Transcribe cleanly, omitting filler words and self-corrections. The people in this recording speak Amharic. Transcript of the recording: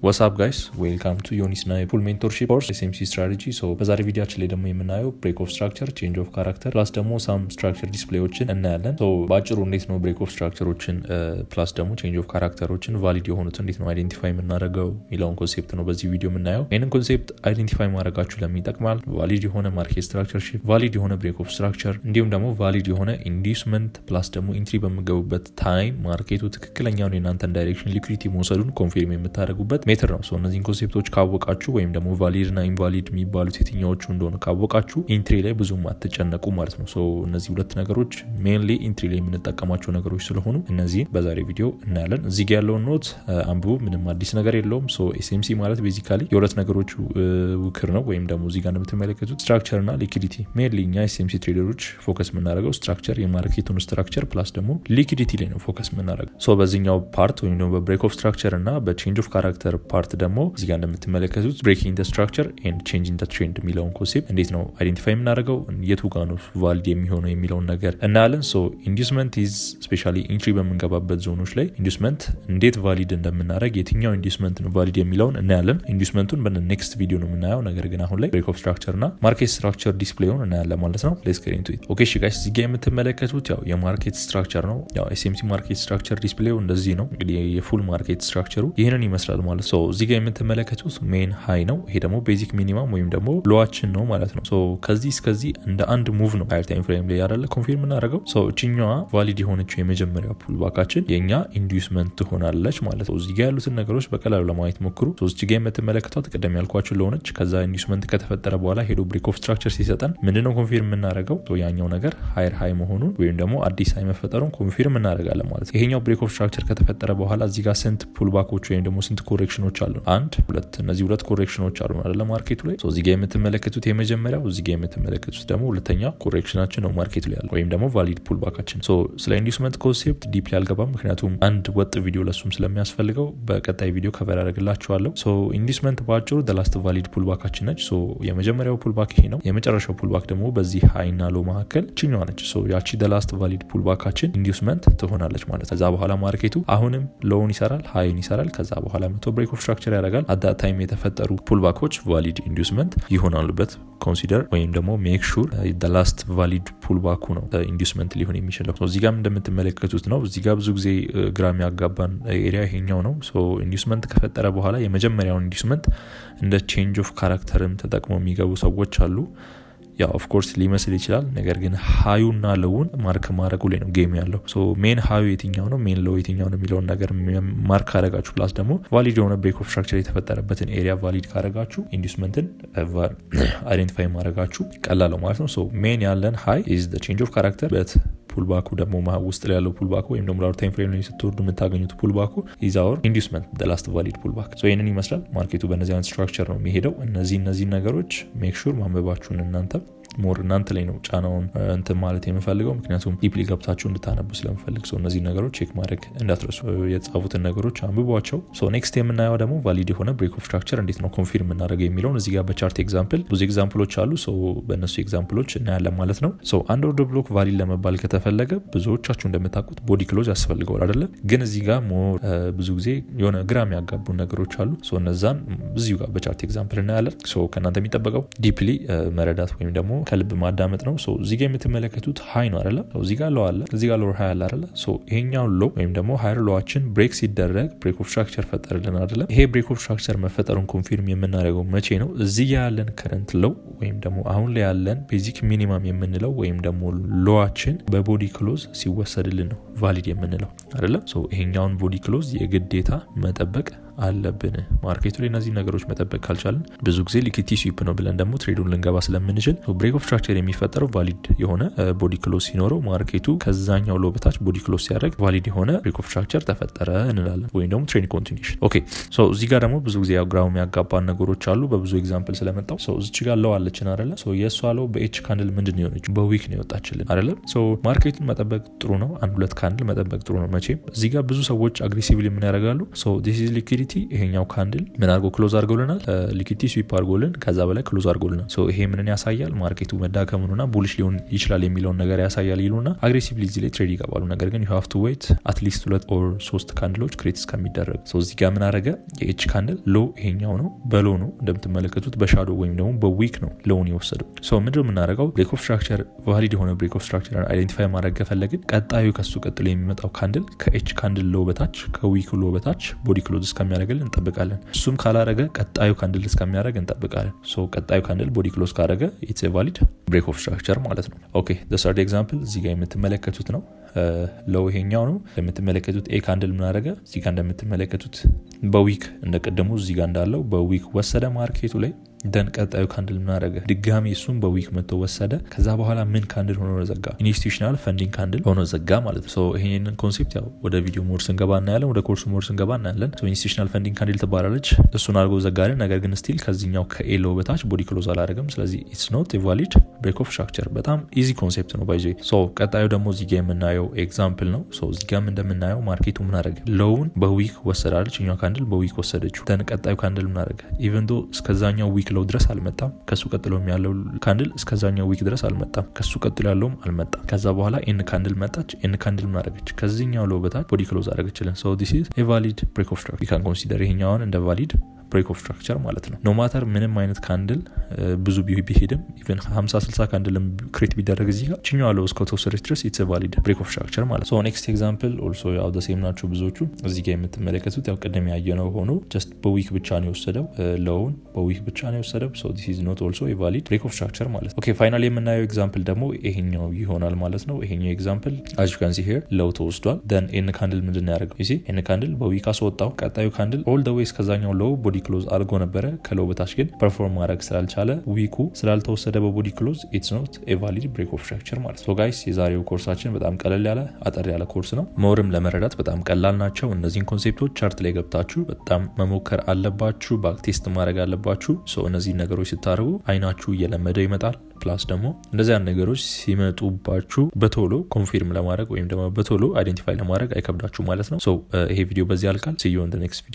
What's up guys, welcome to ዮኒስ ና የ full mentorship course SMC strategy። So በዛሬ ቪዲዮችን ላይ ደግሞ የምናየው break of structure፣ change of character plus ደግሞ some structure display ዎችን እናያለን። So በአጭሩ እንዴት ነው break of structure ኦችን plus ደግሞ change of character ኦችን valid የሆኑት እንዴት ነው identify የምናደርገው የሚለውን concept ነው በዚህ ቪዲዮ የምናየው። ይህንን concept identify ማድረጋችሁ ለምን ይጠቅማል? Valid የሆነ market structure shift፣ valid የሆነ break of structure እንዲሁም ደግሞ valid የሆነ inducement plus ደግሞ entry በምገቡበት time market ኡ ትክክለኛውን የእናንተን direction liquidity መውሰዱን confirm የምታደርጉበት method ነው። እነዚህን concept ኦች ካወቃችሁ ወይም ደግሞ valid እና invalid የሚባሉት የትኛዎቹ እንደሆነ ካወቃችሁ entry ላይ ብዙም አትጨነቁ ማለት ነው። እነዚህ ሁለት ነገሮች mainly entry ላይ የምንጠቀማቸው ነገሮች ስለሆኑ እነዚህን በዛሬ ቪዲዮ እናያለን። እዚህ ጋ ያለውን note አንብቡ። ምንም አዲስ ነገር የለውም። SMC ማለት basically የሁለት ነገሮች ውክር ነው። ወይም ደግሞ እዚህ ጋር እንደምትመለከቱት structure እና liquidity። Mainly እኛ SMC trader ኦች focus የምናደርገው structure፣ የ market ኡን structure plus ደግሞ liquidity ላይ ነው focus የምናደርገው። So በዚህኛው part ወይም ደግሞ በ break of structure እና በ change of character part ደግሞ እዚህ ጋር እንደምትመለከቱት breaking structure and changing trend የሚለውን concept እንዴት ነው identify የምናደርገው፣ የቱ ጋ ነው valid የሚሆነው የሚለውን ነገር እናያለን። So inducement is especially entry በምንገባበት ዞኖች ላይ inducement እንዴት valid እንደምናደርግ፣ የትኛው inducement ነው valid የሚለውን እናያለን። Inducement ኡን በ next ቪዲዮ ነው የምናየው። ነገር ግን አሁን ላይ break of structure እና market structure display ውን እናያለን ማለት ነው። Let's get into it። Okay እሺ guys፣ እዚህ ጋ የምትመለከቱት ያው የ market structure ነው። ያው SMC market structure display ው እንደዚህ ነው። እንግዲህ የ full market structure ኡ ይህንን ይመስላል ማለት ነው። እዚህ ጋር የምትመለከቱት main high ነው። ይሄ ደግሞ basic minimum ወይም ደግሞ low ኣችን ነው ማለት ነው። ከዚህ እስከዚህ እንደ አንድ move ነው higher time frame ላይ ያደለ confirm የምናደርገው። እችኛዋ valid የሆነችው የመጀመሪያ pullback ኣችን የእኛ inducement ትሆናለች ማለት ነው። እዚህ ጋር ያሉትን ነገሮች በቀላሉ ለማየት ሞክሩ። እዚህ ጋር የምትመለከቷት ቅደም ያልኳችሁ low ነች። ከዛ inducement ከተፈጠረ በኋላ ሄዶ break of structure ሲሰጠን ምንድነው confirm የምናደርገው? ያኛው ነገር higher high መሆኑን ወይም ደግሞ አዲስ high መፈጠሩን confirm እናደርጋለን ማለት ነው። ይሄኛው break of structure ከተፈጠረ በኋላ እዚህ ጋር ስንት pullback ኦች ወይም ደግሞ ስንት correction ኦች አሉ? አንድ፣ ሁለት። እነዚህ ሁለት correction ኦች አሉ አይደለ market ኡ ላይ? እዚህ ጋር የምትመለከቱት የመጀመሪያው፣ እዚህ ጋር የምትመለከቱት ደግሞ ሁለተኛ correction ኣችን ነው market ኡ ላይ ያለው ወይም ደግሞ valid pullback ኣችን። ስለ inducement concept deeply አልገባም፣ ምክንያቱም አንድ ወጥ ቪዲዮ ለሱም ስለሚያስፈልገው በቀጣይ ቪዲዮ cover አደርግላችኋለሁ። Inducement በአጭሩ last valid pullback ኣችን ነች። የመጀመሪያው pullback ይሄ ነው። የመጨረሻው pullback ደግሞ በዚህ high ና low መካከል ችኛዋ ነች። ያቺ last valid pullback ኣችን inducement ትሆናለች ማለት። ከዛ በኋላ market ኡ አሁንም low ን ይሰራል፣ high ን ይሰራል። ከዛ በኋላ መቶ break of structure ያደርጋል። At that time የተፈጠሩ pullback ኦች valid inducement ይሆናሉ። But consider ወይም ደግሞ make sure last valid pullback ኡ ነው inducement ሊሆን የሚችለው። እዚህ ጋም እንደምትመለከቱት ነው። እዚህ ጋር ብዙ ጊዜ ግራ የሚያጋባን area ይሄኛው ነው። Inducement ከፈጠረ በኋላ የመጀመሪያውን inducement እንደ change of character ም ተጠቅመው የሚገቡ ሰዎች አሉ። ያው of course ሊመስል ይችላል። ነገር ግን high ኡና low ውን mark ማድረጉ ላይ ነው game ያለው። Main high ኡ የትኛው ነው፣ main low የትኛው ነው የሚለውን ነገር mark ካረጋችሁ plus ደግሞ valid የሆነ break of structure የተፈጠረበትን area valid ካረጋችሁ inducement ን identify ማድረጋችሁ ቀላለው ማለት ነው። Main ያለን high is change of character, but pullback ኡ ደግሞ ውስጥ ላይ ያለው pullback ኡ ወይም ደግሞ lower time frame ላይ ስትወርዱ የምታገኙት pullback ኡ is our inducement, last valid pullback። ይህንን ይመስላል። Market ኡ በእነዚህ አይነት structure ነው የሚሄደው። እነዚህ ነገሮች make sure ማንበባችሁን እናንተ more እናንተ ላይ ነው ጫናውን እንትን ማለት የምፈልገው፣ ምክንያቱም deeply ገብታችሁ እንድታነቡ ስለምፈልግ። So እነዚህ ነገሮች check ማድረግ እንዳትረሱ፣ የተጻፉትን ነገሮች አንብቧቸው። Next የምናየው ደግሞ valid የሆነ break of structure እንዴት ነው confirm የምናደርገው የሚለውን እዚህ ጋር በ chart example ብዙ example ኦች አሉ። በእነሱ example ኦች እናያለን ማለት ነው። አንድ order block valid ለመባል ከተፈለገ ብዙዎቻችሁ እንደምታውቁት body close ያስፈልገዋል አይደለ? ግን እዚህ ጋር more ብዙ ጊዜ የሆነ ግራ የሚያጋቡ ነገሮች አሉ። እነዛን እዚሁ ጋር በ chart example እናያለን። ከእናንተ የሚጠበቀው deeply መረዳት ወይም ደግሞ ከልብ ማዳመጥ ነው። እዚህ ጋር የምትመለከቱት high ነው አይደለ? እዚህ ጋር low አለ፣ እዚህ ጋር lower high አለ አይደለ? ይሄኛው low ወይም ደግሞ higher low ኣችን break ሲደረግ break of structure ፈጠርልን አይደለ? ይሄ break of structure መፈጠሩን confirm የምናደርገው መቼ ነው? እዚህ ጋር ያለን current low ወይም ደግሞ አሁን ላይ ያለን basic minimum የምንለው ወይም ደግሞ low ኣችን በ body close ሲወሰድልን ነው valid የምንለው አይደለ? ይሄኛውን body close የግዴታ መጠበቅ አለብን። Market ኡ ላይ እነዚህ ነገሮች መጠበቅ ካልቻልን ብዙ ጊዜ liquidity sweep ነው ብለን ደግሞ trade ኡን ልንገባ ስለምንችል break of structure የሚፈጠረው valid የሆነ body close ሲኖረው፣ market ኡ ከዛኛው low በታች body close ሲያደርግ valid የሆነ break of structure ተፈጠረ እንላለን፣ ወይም ደግሞ trend continuation። Okay, so እዚህ ጋር ደግሞ ብዙ ጊዜ ያው ግራው የሚያጋባን ነገሮች አሉ በብዙ example ስለመጣው። እዚች ጋር low አለችን አይደለ? የእሷ low በ H candle ምንድን ነው የሆነችው? በ wick ነው የወጣችልን አይደለ? Market ኡን መጠበቅ ጥሩ ነው። አንድ ሁለት candle መጠበቅ ጥሩ ነው። መቼም እዚህ ጋር ብዙ ሰዎች aggressively ምን ያደርጋሉ? This is liquidity Liquidity ይሄኛው candle ምን አድርጎ close አድርጎልናል? Liquidity sweep አድርጎልን ከዛ በላይ close አድርጎልናል። So ይሄ ምንን ያሳያል? Market ኡ መዳከሙንና bullish ሊሆን ይችላል የሚለውን ነገር ያሳያል ይሉና aggressively እዚህ ላይ trade ይገባሉ። ነገር ግን you have to wait at least ሁለት or ሶስት candle ኦች create እስከሚደረግ። So እዚህ ጋር ምን አረገ? የ H candle low ይሄኛው ነው፣ በ low ነው እንደምትመለከቱት፣ በ shadow ወይም ደግሞ በ wick ነው low ን የወሰደው። So ምንድነው የምናደርገው? Break of structure፣ valid የሆነ break of structure identify ማድረግ ከፈለግን ቀጣዩ ከሱ ቀጥሎ የሚመጣው candle ከ H candle low በታች፣ ከ wick low በታች body close እስከሚያደርግልን እንጠብቃለን። እሱም ካላረገ ቀጣዩ candle እስከሚያደርግ እንጠብቃለን። So ቀጣዩ candle body close ካደረገ it's valid break of structure ማለት ነው። Okay, third example እዚህ ጋር የምትመለከቱት ነው። Low ይሄኛው ነው እንደምትመለከቱት። A candle ምን አደረገ? እዚህ ጋር እንደምትመለከቱት በ wick እንደቀደሙ እዚህ ጋር እንዳለው በ wick ወሰደ market ኡ ላይ። Then ቀጣዩ candle ምን አደረገ? ድጋሚ እሱም በ wick መጥቶ ወሰደ። ከዛ በኋላ ምን candle ሆኖ ዘጋ? Institutional funding candle ሆኖ ዘጋ ማለት ነው። ይሄንን concept ያው ወደ ቪዲዮ more ስንገባ እናያለን፣ ወደ ኮርሱ more ስንገባ እናያለን። Institutional funding candle ትባላለች። እሱን አድርጎ ዘጋልን። ነገር ግን still ከዚህኛው ከ A low በታች body close አላደረገም። ስለዚህ it's not valid break of structure። በጣም easy concept ነው by the way። So ቀጣዩ ደግሞ እዚህ ጋ የምናየው example ነው። እዚህ ጋም እንደምናየው market ኡ ምን አደረገ? Low ን በ wick ወሰዳለች። እኛው candle በ wick ወሰደችው። Then ቀጣዩ candle ምን አደረገ? Even though እስከዛኛው wick low ድረስ አልመጣም። ከሱ ቀጥሎ ያለው candle እስከዛኛው wick ድረስ አልመጣም። ከሱ ቀጥሎ ያለውም አልመጣም። ከዛ በኋላ N candle መጣች። N candle ምን አደረገች? ከዚህኛው low በታች body close አደረገችልን። So this is a valid break of structure። You can consider ይሄኛውን እንደ valid break of structure ማለት ነው። No matter ምንም አይነት candle ብዙ ቢሄድም፣ even 50 60 candle ም create ቢደረግ፣ እዚህ ጋር ችኛዋ low እስከተወሰደች ድረስ it's valid break of structure ማለት ነው። Next example also ያው the same ናቸው ብዙዎቹ። እዚህ ጋር የምትመለከቱት ያው ቅድም ያየነው ሆኖ just በ wick ብቻ ነው የወሰደው። Low ን በ wick ብቻ ነው የወሰደው። So this is not also valid break of structure ማለት ነው። Okay, finally የምናየው example ደግሞ ይሄኛው ይሆናል ማለት ነው። ይሄኛው example, as you can see here, low ተወስዷል። Then N candle ምንድን ነው ያደረገው? You N candle በ wick አስወጣው። ቀጣዩ candle all the way እስከዛኛው low body close አድርጎ ነበረ። ከ low በታች ግን perform ማድረግ ስላልቻለ፣ wick ኡ ስላልተወሰደ በ body close፣ it's not a valid break of structure ማለት ነው። Guys, የዛሬው ኮርሳችን በጣም ቀለል ያለ፣ አጠር ያለ ኮርስ ነው። More ም ለመረዳት በጣም ቀላል ናቸው። እነዚህን concept ኦች chart ላይ ገብታችሁ በጣም መሞከር አለባችሁ። Back test ማድረግ አለባችሁ። እነዚህን ነገሮች ስታደርጉ አይናችሁ እየለመደ ይመጣል። Plus ደግሞ እንደዚህ አይነት ነገሮች ሲመጡባችሁ በቶሎ confirm ለማድረግ ወይም ደግሞ በቶሎ identify ለማድረግ አይከብዳችሁ ማለት ነው። ይሄ ቪዲዮ በዚህ ያልቃል። See you on next video.